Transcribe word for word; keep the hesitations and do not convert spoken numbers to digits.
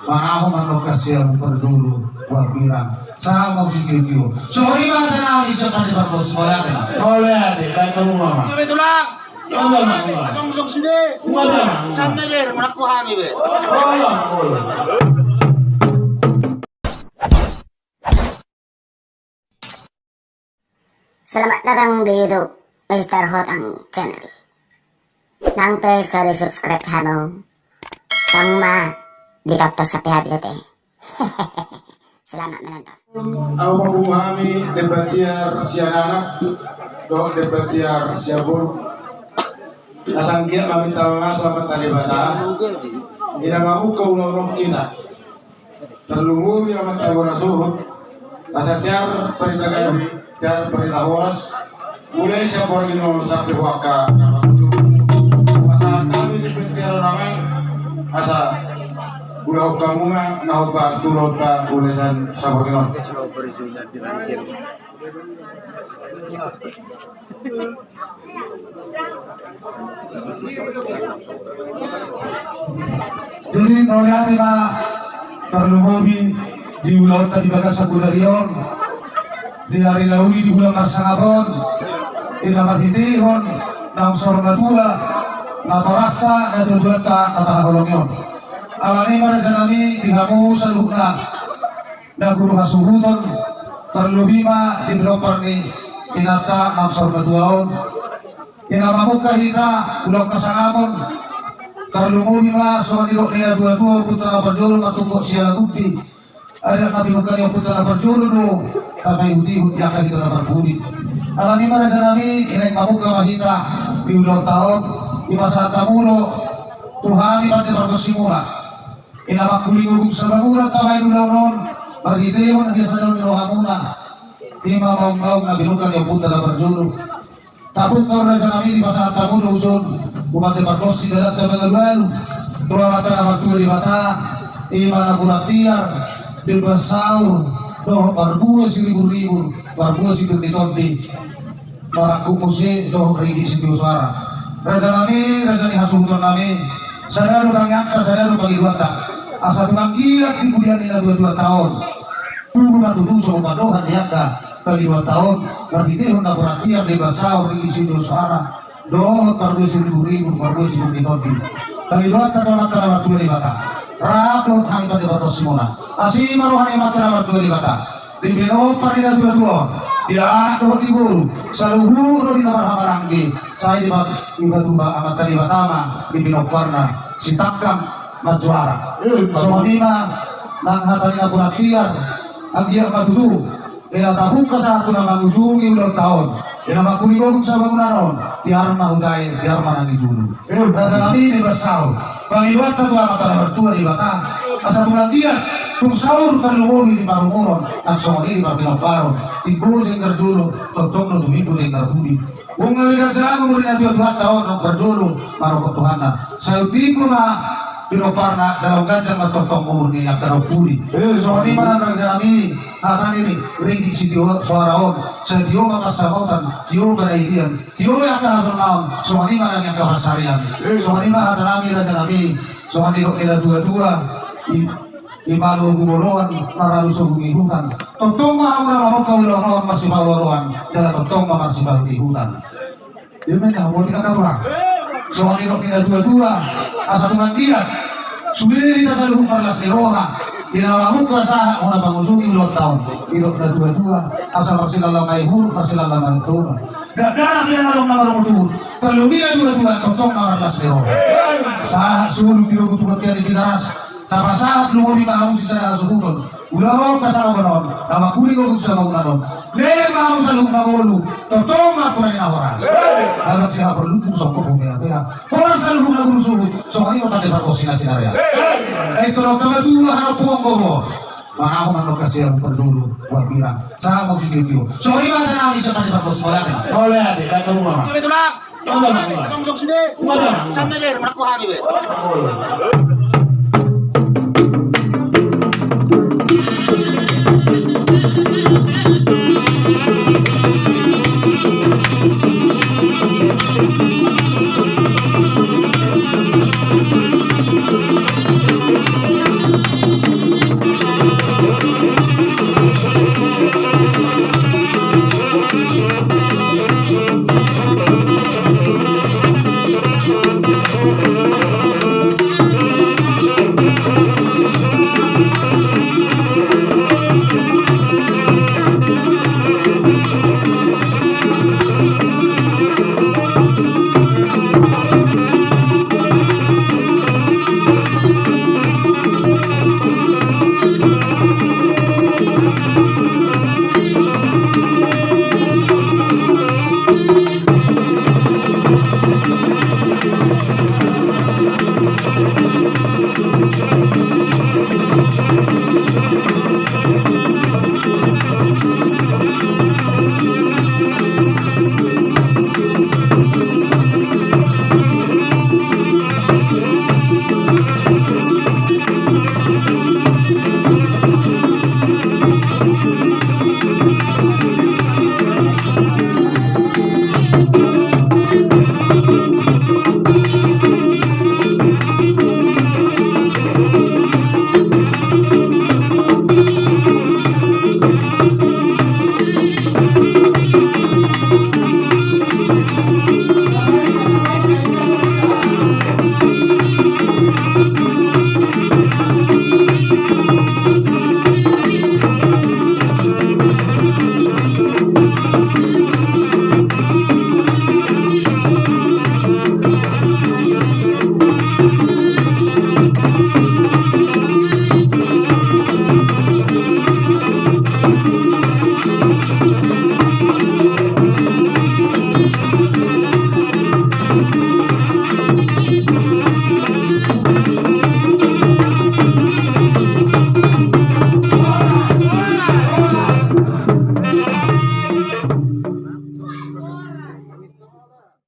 Manaho mandok hasiamu parjolo, buah birang. Sahat ma sitio-tio. Songon i ma hata nami sian hami parpos, mauliate ma. Mauliate, baen hamu ma. Mauliate, Tulang. Mauliate, Tulang. Jongjong sude. Mauliate, Tulang. Sampe ber, manangko hami be. Mauliate, Tulang. Selamat datang di YouTube Mister Hotang Channel. Nang pe so di-subscribe hamu, tong ma ditoktok sampe habis ate. Selamat menonton. Au ma pungu hami, Dembantiar sian anak dohot Dembantiar sian boru. Asa anggiat ma hami tama masa ma tali bata. Ina mamungka ulaon on hita. Tarlumobi amanta bona suhut, asa tiar parida gabe, tiar parida horas, mulai sian borngin on sampe tu angka na mangujungi. Pasahat hami di pentiar on, amang, asa ulahon hamu ma na hombar tu ulaonta mulai sian saborngin on. Jadi mauliate ma, tarlumobi di ulaonta di bagasan sadari on, di ari na uli di bulan marsangap on, di na marhitehon naung saur matua natorasta, natuatuanta na tahaholongi on. Alani i ma raja nami, di hamu saluhutna na guru hasuhuton, tarlumobi ma di pinompar ni inanta naung saur matua on. Ina mamungka hita ulaon hasangapon, tarlumobi ma songon nidok ni natuatua, ompunta na parjolo, manungkot siala gundi. Adat na pinungka ni ompunta na parjolo do tapaihutihut di angka hita na parpudi. Alani i ma raja nami, ina mamungka ma hita di ulaonta on, dipasahat hamu do tu hami pande pargonsimuna. Ina mangkuling ogung sabangunan tabaen ulaon on, marhitehon hias ni rohamuna. I ma maungmaung na pinungka ni ompunta na parjolo. Tapungka on raja nami, dipasahat hamu do uson, tu pande pargonsi, dalanta mangalualu tu Amanta na martua Debata, i ma napuran tiar, demban saur, dohot marbue siribur-ribur, marbue sipir ni tondi. Marangkup muse dohot ringgit sitio soara. Raja nami, raja ni hasuhuton nami, sada do pangidoanta, sada do pangidoanta. Asa tung anggiat di pudian ni natuatuanta on, tubu ma tutu songon pandohan ni angka pangidoanta on, marhitehon napuran tiar, demban saur, ringgit sitio soara, dohot marbue siribur-ribur, marbue sipir ni tondi. Pangidoanta tu Amanta na martua Debata, rap dohot hami pande pargonsimuna. Asi ma roha ni Amanta na martua Debata, di pinompar ni natuatua on, di anak dohot di boru, saluhut do di na marhahamaranggi, sai dipatupa Amanta Debata ma di pinomparna, sitangkang marjuara. Songon i ma nang hata ni napuran tiar, anggiat ma tutu ina tapungka sahat tu na mangujungi ulaonta on. Ina mangkuling ogung sabangunan on, tiar ma hutae, tiar ma na nijulu. Raja nami, demban saur. Pangidoanta tu Amanta na martua Debata, asa tung anggiat tung saur tarlumobi di parumuron, nang songon i di parpinomparon, timbo jenggar jolo, tongtong do tumimbo jenggar pudi. Nunga legan jago umur ni natuatuanta on, naung parjolo marompot Tuhanna, sai tumimbo ma pinomparna, jala ganjang ma tongtong umur ni angka na umpudi. Songon i ma nang raja nami, hata ni ringgit sitio soara on, sai tio ma pansamotan, tio panaidean, tio angka hasonangan, songon i ma nang angka pansarian. Songon i ma hata nami raja nami, songon nidok ni natuatua, i, i ma lobu bolongan, maralu sobu ni hutan. Tongtong ma hamu na mamungka ulaon on marsipaolooloan, jala tongtong ma marsipaihutehutan. Ima na hamu di kata orang. Songon nidok ni natuatua, asa tung anggiat sude hita saluhut marlas ni roha, ina mamungka sahat hona mangujungi ulaonta on. Nidok natuatua, asa marsilalamai huruk, marsilalamai toba. Dakdanak di na adong na marumur tuhun, tarlumobi natuatua, tongtong ma marlas ni roha. Sahat solu di rogo tu bagian di Tigaras, tapasahat lumobi ma hamu sisada hasuhuton. Ulaon hasangapon on, na mangkuling ogung sabangunan on, lean ma hamu saluhut mangolu, tongtong ma pura ni na horas. Bagas sihaporlutu songkop humeapea, horas saluhut na guru suhut, songon i ma pande pargonsi na sinaria. Ai tolong tama tua hana puang gogo. Manaho mandok hasiamu parjolo, buah birang. Sahat ma sitio-tio. Songon i ma hata nami sian hami pargonsi, mauliate ma. Mauliate, baen hamu ma. Mauliate, Tulang. Mauliate, Tulang. Jongjong sude. Mauliate, Tulang. Sampe ber, manangko hami be. Mauliate.